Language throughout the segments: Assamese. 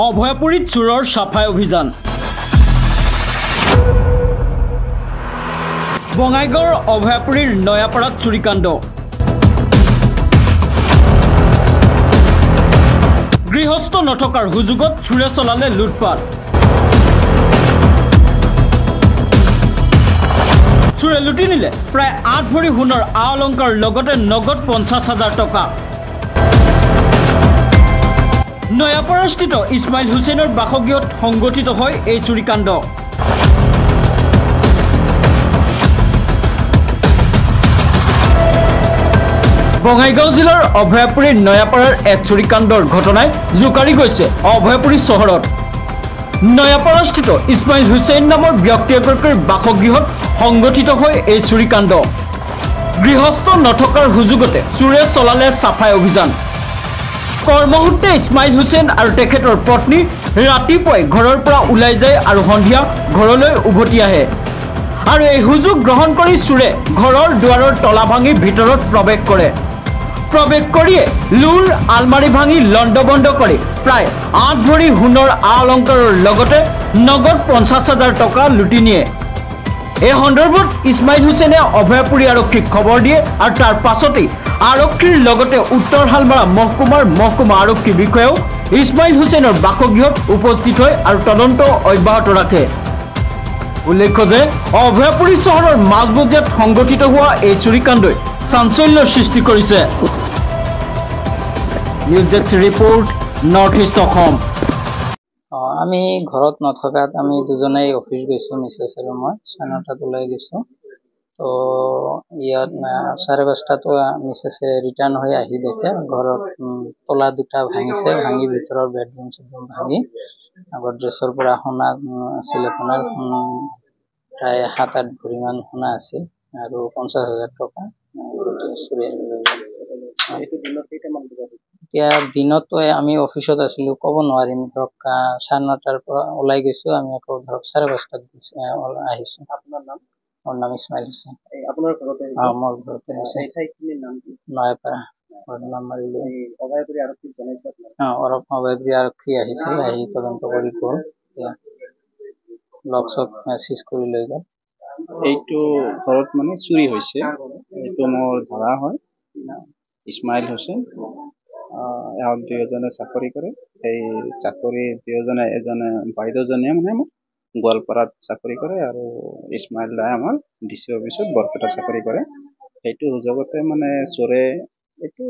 অভয়াপুৰীত চোৰৰ চাফাই অভিযান। বঙাইগাঁৱৰ অভয়াপুৰীৰ নয়াপাৰাত চুৰিকাণ্ড। গৃহস্থ নথকাৰ সুযোগত চোৰে চলালে লুটপাত। চোৰে লুটি নিলে প্ৰায় ৮ ভৰি সোণৰ আ অলংকাৰ লগতে নগদ ৫০,০০০ টকা। নয়াপাৰাস্থিত ইছমাইল হুছেইনৰ বাসগৃহত সংঘটিত হয় এই চুৰিকাণ্ড। বঙাইগাঁও জিলাৰ অভয়াপুৰীৰ নয়াপাৰাৰ এক চুৰিকাণ্ডৰ ঘটনাই জোকাৰি গৈছে অভয়াপুৰী চহৰত। নয়াপাৰাস্থিত ইছমাইল হুছেইন নামৰ ব্যক্তি এগৰাকীৰ বাসগৃহত সংঘটিত হয় এই চুৰিকাণ্ড। গৃহস্থ নথকাৰ সুযোগতে চোৰে চলালে চাফাই অভিযান। কৰ্মসূত্ৰে ইছমাইল হুছেইন আৰু তেখেতৰ পত্নী ৰাতিপুৱাই ঘৰৰ পৰা ওলাই যায় আৰু সন্ধিয়া ঘৰলৈ উভতি আহে। আৰু এই সুযোগ গ্ৰহণ কৰি চোৰে ঘৰৰ দুৱাৰৰ তলা ভাঙি ভিতৰত প্ৰৱেশ কৰে। প্ৰৱেশ কৰিয়ে লোৰ আলমাৰি ভাঙি লণ্ডভণ্ড কৰি প্ৰায় ৮ ভৰি সোণৰ আ অলংকাৰৰ লগতে নগদ ৫০,০০০ টকা লুটি নিয়ে। এই সন্দৰ্ভত ইছমাইল হুছেইনে অভয়াপুৰী আৰক্ষীক খবৰ দিয়ে আৰু তাৰ পাছতেই আৰক্ষীৰ লগতে উত্তৰ শালমাৰা মহকুমাৰ মহকুমা আৰক্ষী বিষয়াও ইছমাইল হুছেইনৰ বাসগৃহত উপস্থিত হয় আৰু তদন্ত অব্যাহত ৰাখে। উল্লেখ্য যে অভয়াপুৰী চহৰৰ মাজমজিয়াত সংঘটিত হোৱা এই চুৰিকাণ্ডই চাঞ্চল্যৰ সৃষ্টি কৰিছে। News desk report, north east Assam. আমি ঘৰত নথকাত আমি দুজনেই অফিচ গৈছোঁ, মিছেছ আৰু মই ৯:৩০ ওলাই গৈছোঁ। তো ইয়াত ৫:৩০ মিছেছে ৰিটাৰ্ণ হৈ আহি দেখে ঘৰত তলা দুটা ভাঙিছে, ভাঙি ভিতৰৰ বেডৰুম চেডৰুম ভাঙি গডৰেজৰ পৰা সোণা আছিল, আপোনাৰ প্ৰায় ৭-৮ ভৰিমান সোণা আছিল আৰু ৫০,০০০ টকা চুৰি। এতিয়া দিনতো আমি অফিচত আছিলোঁ, ক'ব নোৱাৰিম। ধৰক ৯:৩০ৰ পৰা ওলাই গৈছোঁ, আমি আকৌ ধৰক ৫:৩০ আহিছোঁ। আপোনাৰ নাম? মোৰ নাম ইছমাইল হুছেইন। আপোনাৰ ঘৰতে? অঁ, মোৰ ঘৰতে হৈছে। ঠাইখিনিৰ নাম কি? নয়াপাৰা, ঘৰৰ নাম মাৰিলোঁ। অভয়াপুৰী আৰক্ষীক জনাইছে? অঁ, অভয়াপুৰী আৰক্ষী আহিছিল, আহি তদন্ত কৰি গ'ল, লক চক চিজ কৰি লৈ গ'ল। এইটো ঘৰত মানে চুৰি হৈছে। এইটো মোৰ দাদা হয়, ইছমাইল হুছেইন। এহঁত দুয়োজনে চাকৰি কৰে। সেই চাকৰি দুয়োজনে, এজনে বাইদেউজনীয়ে মানে আমাৰ গোৱালপাৰাত চাকৰি কৰে আৰু ইছমাইল দাই আমাৰ ডি চি অফিচত বৰপেটা চাকৰি কৰে। সেইটো সুযোগতে মানে চোৰে এইটো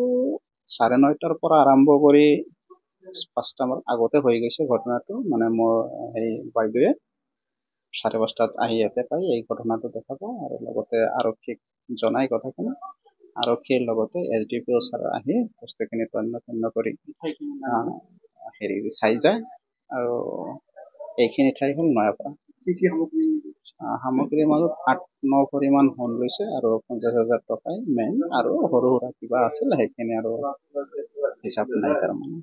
৯:৩০ৰ পৰা আৰম্ভ কৰি ৫টামান আগতে হৈ গৈছে ঘটনাটো। মানে মোৰ সেই বাইদেৱে ৫:৩০ত আহি ইয়াতে পাই এই ঘটনাটো দেখা পায় আৰু লগতে আৰক্ষীক জনাই কথাখিনি। আৰক্ষীৰ লগতে S D P O' sir আহি বস্তুখিনি তন্ন তন্ন কৰি হেৰি চাই যায়। আৰু এইখিনি ঠাই হ'ল নয়াপাৰা। কি কি সামগ্ৰী? সামগ্ৰীৰ মাজত ৮-৯ ভৰিমান সোণ লৈছে আৰু ৫০,০০০ টকাই মেইন, আৰু সৰু সুৰা কিবা আছিল সেইখিনি আৰু হিচাপ নাই তাৰমানে।